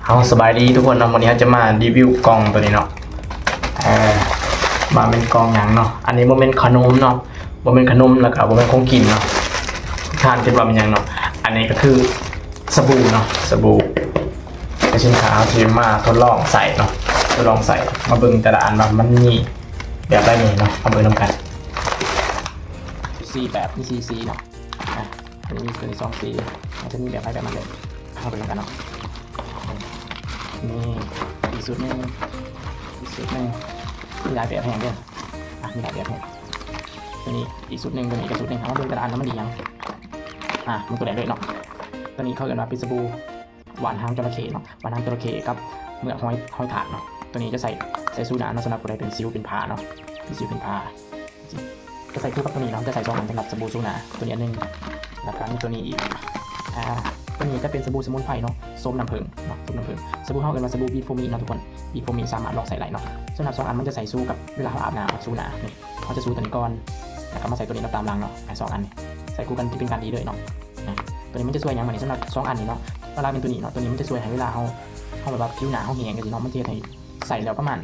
ເອົາ ສະບາຍດີທຸກຄົນເນາະ, ມື້ນີ້ເຮົາຈະມາຣີວິວກ່ອງໂຕນີ້ເນາະ. ເອີ ວ່າແມ່ນກ່ອງຫຍັງເນາະ? ອັນນີ້ບໍ່ແມ່ນຂະໜົມເນາະ, ບໍ່ແມ່ນຂະໜົມ ແລ້ວກໍບໍ່ແມ່ນຂອງກິນເນາະ. ທ່ານຄິດວ່າແມ່ນຫຍັງເນາະ? ອັນນີ້ກໍຄືສະບູເນາະ, ສະບູ. ເປັນສິນຄ້າທີ່ເຮົາຊິມາທົດລອງໃຊ້ເນາະ, ທົດລອງໃຊ້ ມາເບິ່ງແຕ່ລະອັນວ່າມັນມີແບບໃດແດ່ເນາະ, ມາເບິ່ງນຳກັນ. ສີ່ແບບ ມີສີ່ສີເນາະ. ອ່ະ ໂຕນີ້ ໂຕນີ້ສອງສີ ມັນຈະມີແບບໃດແບບມັນເລີຍ. ເຮົາໄປນຳກັນເນາະ. ນີ້ອີກຊຸດໜຶ່ງ, ອີກຊຸດໜຶ່ງ. ມີຫຼາຍແບບແຮງເດີ. ອ່ະ ມີຫຼາຍແບບແຮງ. ໂຕນີ້ອີກຊຸດໜຶ່ງ, ໂຕນີ້ອີກຊຸດໜຶ່ງ. ເຮົາມາເບິ່ງແຕ່ລະອັນວ່າມັນດີຫຍັງ. ອ່ະ ມັນຕົວແດງເລີຍເນາະ. ໂຕນີ້ເຂົາເອີ້ນວ່າເປັນສະບູຫວ່ານຫາງຈໍລະເຂເນາະ, ຫວ່ານຫາງຈໍລະເຂກັບເໝືອກຫອຍ ຫອຍທາກເນາະ. ໂຕນີ້ຈະໃສ່ ໃສ່ຊູໜ້າເນາະ, ສຳລັບຜູ້ໃດເປັນສິວເປັນຜາເນາະ, ເປັນສິວເປັນຜາ. ຈະໃສ່ຄູ່ກັບໂຕນີ້ເນາະ, ຈະໃສ່ສອງອັນສຳລັບສະບູຊູໜ້າ, ໂຕນີ້ອັນໜຶ່ງ ແລ້ວກໍມີໂຕນີ້ອີກ. ອ່າ ໂຕນີ້ຈະເປັນສະບູສະໝຸນໄພເນາະ, ໂສມນ້ຳເຜິ້ງເນາະ, ໂສມນ້ຳເຜິ້ງ. ສະບູເຮົາເອີ້ນວ່າສະບູ Be For Me ເນາະທຸກຄົນ, Be For Me ສາມາດລອງໃຊ້ໄດ້ເນາະ. ສຳລັບສອງອັນມັນຈະໃຊ້ຊູກັບເວລາເຮົາອາບນ້ຳ ຊູໜ້ານີ້, ເຮົາຈະຊູໂຕນີ້ກ່ອນ ແລ້ວກໍມາໃສ່ໂຕນີ້ນຳຕາມຫຼັງເນາະ. ອ່າ ສອງອັນນີ້ໃສ່ຄູ່ກັນຈະເປັນການດີເລີຍເນາະ. ອ່າ ໂຕນີ້ມັນຈະຊ່ວຍຫຍັງບາດນີ້? ສຳລັບສອງອັນນີ້ເນາະ, ຫຼັກໆເປັນໂຕນີ້ເນາະ, ໂຕນີ້ມັນຈະຊ່ວຍໃຫ້ເວລາເຮົາ ເຮົາແບບວ່າຜິວໜ້າເຮົາແຫ້ງຈັ່ງຊີ້ເນາະ, ມັນຈະເຮັດໃຫ້ໃສ່ແລ້ວປະມານ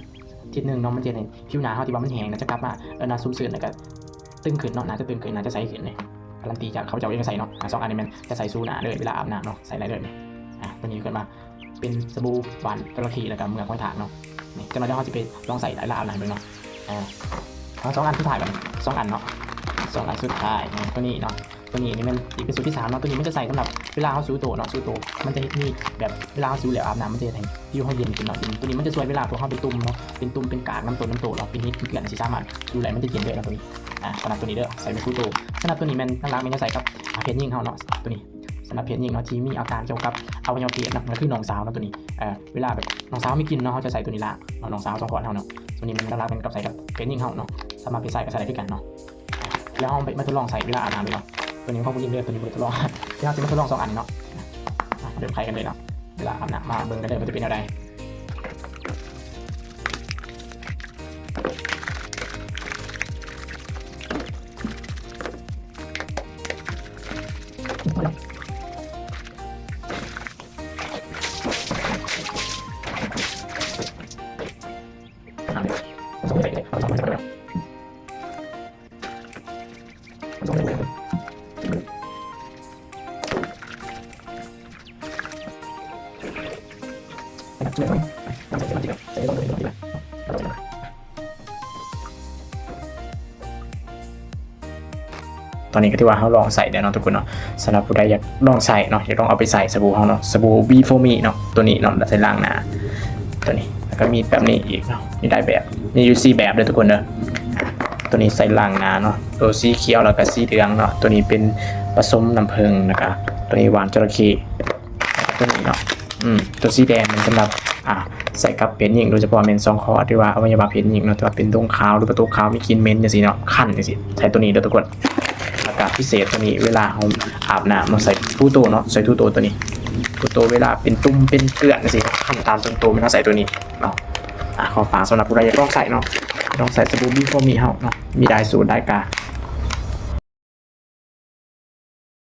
ທິດໜຶ່ງເນາະ, ມັນຈະເຮັດໃຫ້ຜິວໜ້າເຮົາທີ່ວ່າມັນແຫ້ງນະ ຈະກັບມາ ເອີ ໜ້າຊຸ່ມຊື່ນ ແລ້ວກໍຕຶງຂຶ້ນເນາະ, ໜ້າຈະຕຶງຂຶ້ນ, ໜ້າຈະໃສຂຶ້ນນີ້. ກາຣັນຕີຈາກຂ້າພະເຈົ້າເອງໃຊ້ເນາະ. ອ່າ ສອງອັນນີ້ແມ່ນຈະໃສ່ຊູໜ້າເລີຍ ເວລາອາບນ້ຳເນາະ, ໃສ່ໄດ້ເລີຍນີ້. ອ່າ ໂຕນີ້ເອີ້ນວ່າເປັນສະບູຫວ່ານຈໍລະເຂ ແລ້ວກໍເໝືອກຫອຍທາກເນາະ. ນີ້ ຈັກໜ້ອຍດຽວເຮົາຊິໄປລອງໃຊ້ເວລາອາບນ້ຳເບິ່ງເນາະ. ອ່າ ເອົາ ສອງອັນສຸດທ້າຍບາດນີ້, ສອງອັນເນາະ, ສອງອັນສຸດທ້າຍ. ນີ້ ໂຕນີ້ເນາະ, ໂຕນີ້ນີ້ແມ່ນອີກເປັນສູດທີສາມເນາະ. ໂຕນີ້ມັນຈະໃຊ້ສຳລັບເວລາເຮົາຊູໂຕເນາະ, ຊູໂຕມັນຈະເຮັດມີແບບເວລາເຮົາຊູແລ້ວອາບນ້ຳ ມັນຈະເຮັດໃຫ້ຜິວເຮົາເຢັນຂຶ້ນເນາະ. ໂຕນີ້ມັນຈະຊ່ວຍເວລາພວກເຮົາເປັນຕຸ່ມເນາະ, ເປັນຕຸ່ມ ເປັນກາກນ້ຳຕົນນ້ຳໂຕເນາະ, ເປັນຮີດເປັນເກື້ອນ ຊິສາມາດຊູໄດ້ ມັນຈະເຢັນເລີຍເນາະໂຕນີ້. ອ່າ ສຳລັບໂຕນີ້ເດີ ໃສ່ເປັນຄູໂຕ. ສຳລັບໂຕນີ້ແມ່ນຫຼັກໆແມ່ນຈະໃສ່ກັບ ອ່າ ເພດຍິງເຮົາເນາະ, ໂຕນີ້ສຳລັບເພດຍິງເນາະ ທີ່ມີອາການກ່ຽວກັບອະໄວຍະວະເພດເນາະ, ກໍຄືນ້ອງສາວເນາະ. ໂຕນີ້ ເອີ ເວລາແບບນ້ອງສາວມີກິ່ນເນາະ ເຮົາຈະໃສ່ໂຕນີ້ລ້າງເນາະ, ຫຼັງສາວສອງຄົນເຮົາເນາະ. ໂຕນີ້ແມ່ນຫຼັກໆແມ່ນກັບໃສ່ກັບເພດຍິງເຮົາເນາະ, ສາມາດໄປໃສ່ ກໍໃສ່ໄດ້ຄືກັນເນາະ. ແລ້ວເຮົາໄປ ມາທົດລອງໃຊ້ເວລາອາບນ້ຳເລີຍເນາະ. ໂຕນີ້ຂອງຜູ້ຍິງເດີ, ໂຕນີ້ບໍ່ໄດ້ທົດລອງ. ດຽວເຮົາຊິມາທົດລອງສອງອັນນີ້ເນາະ. ອ່ະ ເລີ່ມໃສ່ກັນເລີຍເນາະ, ເວລາອາບນ້ຳມາເບິ່ງກັນເດີ ມັນຈະເປັນແນວໃດ. ຕອນນີ້ກໍຖືວ່າເຮົາລອງໃຊ້ແລ້ວເນາະທຸກຄົນເນາະ. ສຳລັບຜູ້ໃດຢາກລອງໃຊ້ເນາະ, ຢາກລອງເອົາໄປໃຊ້ສະບູເຮົາເນາະ, ສະບູ Be For Me ເນາະ, ໂຕນີ້ເນາະ ໃຊ້ລ້າງໜ້າ ໂຕນີ້. ແລ້ວກໍມີແບບນີ້ອີກເນາະ, ມີຫຼາຍແບບ, ມີຢູ່ສີ່ແບບເດີທຸກຄົນເດີ. ໂຕນີ້ໃຊ້ລ້າງໜ້າເນາະ, ໂຕສີຂຽວ ແລ້ວກໍສີເຫຼືອງເນາະ. ໂຕນີ້ເປັນປະສົມນ້ຳເຜິ້ງ, ແລ້ວກໍໂຕນີ້ຫວ່ານຈໍລະເຂ. ໂຕນີ້ເນາະ ອືມ ໂຕສີແດງແມ່ນສຳລັບ ອ່າ ໃສ່ກັບເພດຍິງ ໂດຍສະເພາະແມ່ນຊ່ອງຄອດ ຫຼືວ່າອະໄວຍະວະເພດຍິງເນາະ, ທີ່ວ່າເປັນຕົງຂາວ ຫຼືວ່າຕົງຂາວມີກິ່ນເໝັນຈັ່ງຊີ້ເນາະ, ຄັນຈັ່ງຊີ້ ໃຊ້ໂຕນີ້ເດີທຸກຄົນ. ແລ້ວກະພິເສດໂຕນີ້ ເວລາເຮົາອາບນ້ຳເນາະ ໃສ່ທູໂຕເນາະ, ໃສ່ທູໂຕໂຕນີ້ ທູໂຕເວລາເປັນຕຸ່ມເປັນເກື້ອນຈັ່ງຊີ້ ຄັນຕາມຕົວໂຕ ແມ່ນເຮົາໃສ່ໂຕນີ້ເນາະ. ອ່າ ຂໍຝາກສຳລັບຜູ້ໃດຢາກລອງໃຊ້ເນາະ, ລອງໃຊ້ສະບູ Be For Me ເຮົາເນາະ, ມີຫຼາຍສູດຫຼາຍກາ